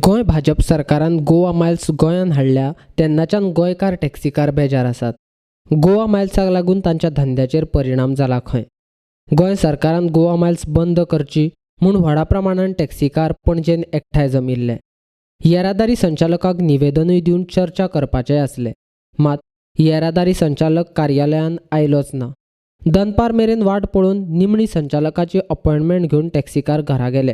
गोंय भाजप सरकारान गोवा मायल्स गोंयांत हाडल्या तेन्नाच्यान गोंयकार टॅक्सीकार बेजार आसात. गोवा मायल्साक लागून तांच्या धंद्याचेर परिणाम जाला खंय. गोंय सरकारान गोवा मायल्स बंद करची म्हूण व्हडा प्रमाणान टॅक्सीकार पणजेन एकठांय जमिल्ले. येरादारी संचालकाक निवेदनूय दिवन चर्चा करपाचें आसलें, मात येरादारी संचालक कार्यालयान आयलोच ना. दनपार मेरेन वाट पळोवन निमणी संचालकाची अपॉयंटमेंट घेवन टॅक्सीकार घरा गेले.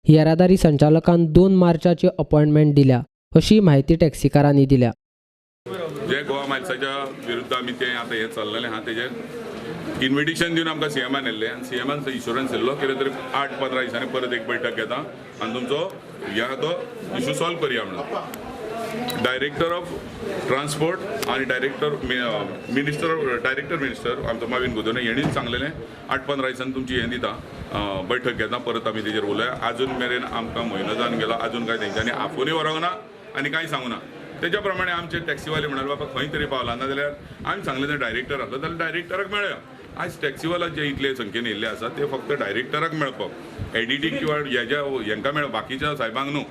येरादारी संचालकान 2 मार्चाची अपॉयंटमेंट दिल्या अशी म्हायती टॅक्सीकारांनी दिल्या. जे गोवा मायल्साच्या विरुद्ध आमी ते आतां हें चल्लेलें आहा तेजेर इन्विटेशन दिवन आमकां सीएमान येयल्लें आनी सीएमान इन्शुरन्स येयल्लो कितें तरी 8-15 दिसांनी परत एक बैठक घेता आनी तुमचो ह्या तो इशू सॉल्व करया म्हणून. डायरेक्टर ऑफ ट्रान्सपोर्ट आनी डायरेक्टर मिनिस्टर डायरेक्टर मिनिस्टर आमचो माविन गुदिन्हो हेणीच सांगलेलें 8-15 दिसांनी तुमची हें दिता बैठक घेता परत आमी तेजेर उलया. आजून मेरेन आमकां म्हयनो जावन गेलो, आजून कांय तेंच्यांनी आफोनूय व्हरूंक ना आनी कांय सांगूं ना. तेच्या प्रमाणे आमचे टॅक्सीवाले म्हणाले बाबा खंय तरी पावला, ना जाल्यार आमी सांगलें जर डायरेक्टर आसलो जाल्यार डायरेक्टराक मेळया. आयज टॅक्सीवाला जे इतले संख्येन येयल्ले आसा ते फक्त डायरेक्टराक मेळपाक, एडिटीक किंवा हेज्या हेंकां मेळ, बाकीच्या साहेबांक न्हू.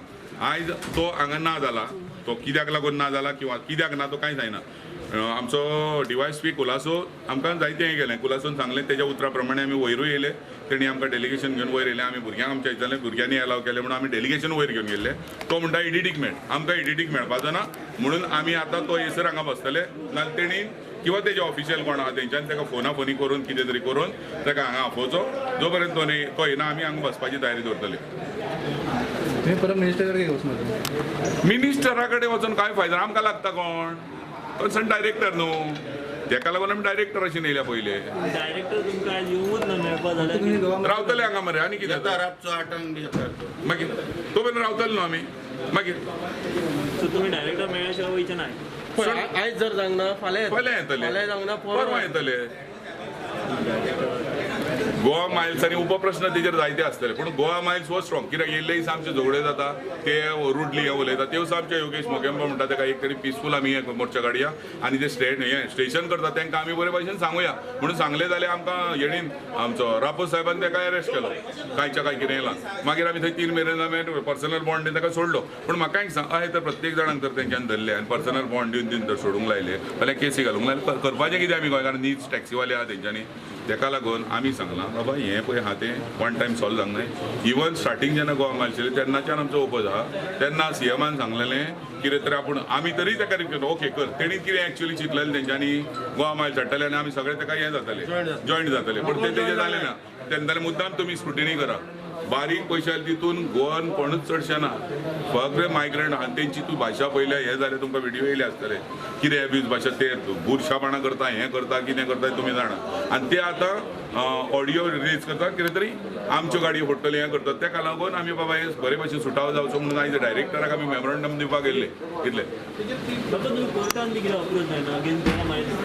आयज तो हांगा ना जाला, तो कित्याक लागून ना जाला किंवा कित्याक ना तो कांय जायना. आमचो डीवायएसपी कुलासो आमकां जायतें हें केलें, कुलासोन सांगलें तेज्या उतरा प्रमाणे आमी वयरूय येयले, तेणी आमकां डेलिगेशन घेवन वयर येयले. आमी भुरग्यांक आमच्या विचारलें, भुरग्यांनी एलाव केलें म्हणून आमी डेलिगेशन वयर घेवन गेल्ले. तो म्हणटा एडिटीक मेळ, आमकां एडिटीक मेळपाचो ना म्हणून आमी आतां तो येसर हांगा बसतले, ना तेणी किंवा तेजे ऑफिशियल कोण आहा तेंच्यान ताका फोना फोनी करून कितें तरी करून ताका हांगा आफोवचो. जो पर्यंत तो येना आमी हांगा बसपाची तयारी दवरतले. मिनिस्टरा कडेन वचून कांय फायदो आमकां लागता कोण कन्सर्न डायरेक्टर न्हू, तेका लागून आमी डायरेक्टराशी येयल्या पयले. रावतले हांगा मरे आनी कितें मागीर तो मेरेन रावतले न्हू आमी. मागीर आयज जर जावंक ना फाल्यां येतले, परवां येतले. गोवा मायल्स आनी उपप्रश्न तेजेर जायते आसतले, पूण गोवा मायल्स हो स्ट्रॉंग कित्याक येयल्ले दिसा आमचे झगडे जाता, ते रुडली हें उलयता. ते दिसा आमचे योगेश मोगेंबो म्हणटा ताका एक तरी पिसफूल आमी हे मोर्चा काडया आनी ते हें स्टेशन करता तांकां आमी बरे भाशेन सांगुया म्हणून सांगलें जाल्यार आमकां हेणीन आमचो रापोस साहेबान ताका एरेस्ट केलो कांयच्या कांय कितें येयला. मागीर आमी थंय 3 मेरेन आमी पर्सनल बॉन्ड दिवन ताका सोडलो. पूण म्हाका एक सांग, अशें तर प्रत्येक जाणांक तर तेंच्यान धरले आनी पर्सनल बॉन्ड दिवन दिवन तर सोडूंक लायले जाल्यार केसी घालूंक लायले. करपाचें कितें आमी गोंयकार नीच टॅक्सीवाले आहा तेंच्यांनी. तेका लागून आमी सांगलां बाबा हें पळय आहा तें वन टायम सॉल्व जावंक न्हय. इवन स्टार्टींग जेन्ना गोवा मायल्स येयले तेन्नाच्यान आमचो ओपोज आहा, तेन्ना सीएमान सांगलेलें कितें तरी आपूण आमी तरी ताका रिक्वेस्ट ओके कर. तेणी कितें एक्चुअली चिंतलेलें तेंच्यांनी गोवा मायल्स हाडटले आनी आमी सगळे ताका हें जातले जॉयंट जातले, पूण तें तेजें जालें ना. तेन्ना जाल्यार मुद्दाम तुमी स्क्रुटिनी करा, बारीक पयशे आसले तितून गोवन कोणूच चडशें ना, फक्त मायग्रंट आहा. तेंची तूं भाशा पळयल्या हें जाल्यार तुमकां व्हिडियो येयले आसतले कितें एब्यूज भाशा, ते बुरशापणां करता, हें करता, कितें करता तुमी जाणा. आनी ते आतां ऑडियो रिलीज करता कितें तरी आमच्यो गाडयो फोडटल्यो हें करतात. तेका लागून आमी बाबा हें बरे भाशेन सुटावो जावचो म्हणून आयज डायरेक्टराक आमी मेमोरंडम दिवपाक गेल्ले इतलें.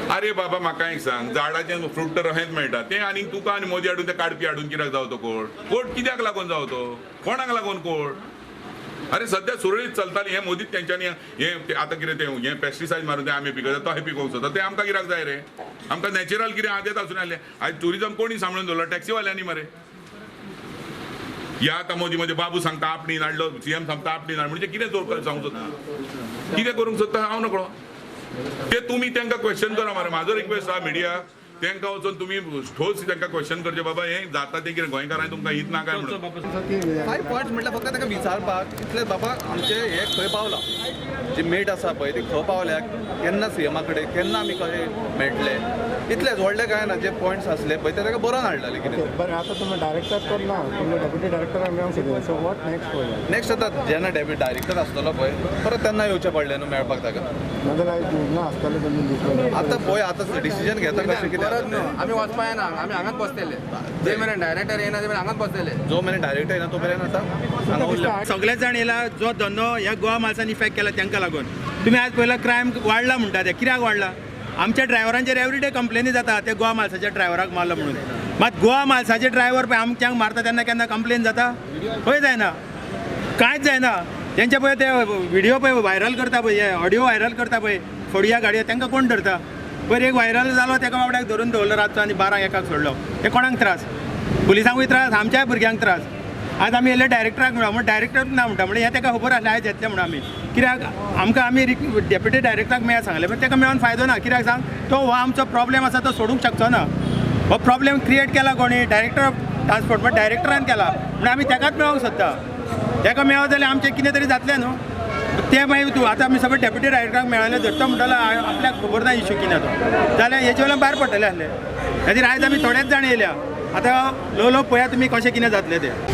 आरे बाबा म्हाका एक सांग, झाडाचें फ्रूट तर अहेंच मेळटा तें आनी तुका आनी मोदी हाडून ते काडपी हाडून कित्याक जावो तो कोर्ट? कोर्ट कित्याक लागून जावो तो? कोणाक लागून कोर्ट? अरे सद्या सुरळीत चलताली हें मोदीच तेंच्यांनी हें आतां कितें तें हें पेस्टिसायड मारून तें आमी पिकयता, तो हें पिकोवंक सोदता, तें आमकां कित्याक जाय रे? आमकां नॅचरल कितें आहा तेंच आसून आयलें. आयज ट्युरिजम कोणी सांबाळून दवरलो? टॅक्सीवाल्यांनी मरे. ह्या आतां मोदी मोदी बाबू सांगता आपणी हाडलो, सीएम सांगता आपणी हाड, म्हणजे कितें सांगूंक सोदता, कितें करूंक सोदता हांव नकळो. ते तुमी तांकां क्वेश्चन करा मरे. म्हाजो रिक्वेस्ट आहा मिडिया, तांकां वचून तुमी ठोस तांकां क्वेश्चन करचें बाबा हें जाता तें कितें गोंयकारांनी तुमकां हित ना काय म्हणून. 5 पॉयंट्स म्हटल्यार फक्त ताका विचारपाक इतलें बाबा आमचें हें खंय पावलां, जी मेट आसा पळय ती खंय पावल्या, केन्ना सीएमा कडेन केन्ना आमी कशें मेळटले, इतलेंच. व्हडलें कांय ना, जे पॉयंट्स आसले पळय ते ताका बरोवन हाडलेले कितें. बरें, आतां तुमी डायरेक्टर तर ना, तुमगे डेप्युटी डायरेक्टर मेळोंक सोदता, सो what next पळय? नेक्स्ट आतां जेन्ना डेप्युटी डायरेक्टर आसतलो पळय परत तेन्ना येवचें पडलें न्हू मेळपाक ताका. नाजाल्यार ना आसतलें तुमी आतां पळय आतां डिसिजन घेता कशें कितें. आमी वचपा येना, आमी हांगाच बसतले जे मेरेन डायरेक्टर येना ते मेरेन हांगाच बसतले. जो मेरेन डायरेक्टर येना तो मेरेन आतां सगळे जाण येयला. जो धंदो ह्या गोवा माल्सान इफेक्ट केला तांकां लागून तुमी आज पयला क्रायम वाडला म्हणटा, ते कित्याक वाडला? आमच्या ड्रायव्हरांचेर एवरीडे कंप्लेनी जाता ते गोवा माल्साच्या ड्रायव्हराक मारलो म्हणून. मात गोवा माल्साचे ड्रायव्हर पळय आमच्यांक मारता तेन्ना केन्ना कंप्लेन जाता? खंय जायना, कांयच जायना. तेंचे पळय ते व्हिडियो पळय व्हायरल करता पळय, ऑडियो व्हायरल करता पळय, फोडया गाडयो, तांकां कोण धरता? पयर एक व्हायरल जालो ताका बाबड्याक धरून दवरलो रातचो आनी 12-1 सोडलो. हे कोणाक त्रास? पुलिसांकूय त्रास, आमच्याय भुरग्यांक त्रास. आज आमी येयले डायरेक्टराक मेळ्ळा म्हण डायरेक्टर ना म्हणटा, म्हणजे हें ताका खबर आसलें आयज येतलें म्हणून. आमी कित्याक आमकां आमी डेप्युटी डायरेक्टराक मेळ्ळा सांगलें, पण ताका मेळोन फायदो ना. कित्याक सांग, तो हो आमचो प्रॉब्लेम आसा तो सोडूंक शकचो ना. हो प्रॉब्लेम क्रिएट केला कोणी? डायरेक्टर ऑफ ट्रान्सपोर्ट, पण डायरेक्टरान केला म्हणून आमी ताकाच मेळोंक सोदता. ताका मेळो जाल्यार आमचें कितें तरी जातलें न्हू तें. मागीर तूं आतां आमी सगळे डेप्युटी डायरेक्टराक मेळ्ळें धरता तो म्हणटालो आपल्याक खबर ना इशू कितें तो, जाल्यार हेजे वयल्यान भायर पडटलें आसलें. खातीर आयज आमी थोडेच जाण येयल्या. आतां ल्हव ल्हव पळया तुमी कशें कितें जातलें तें.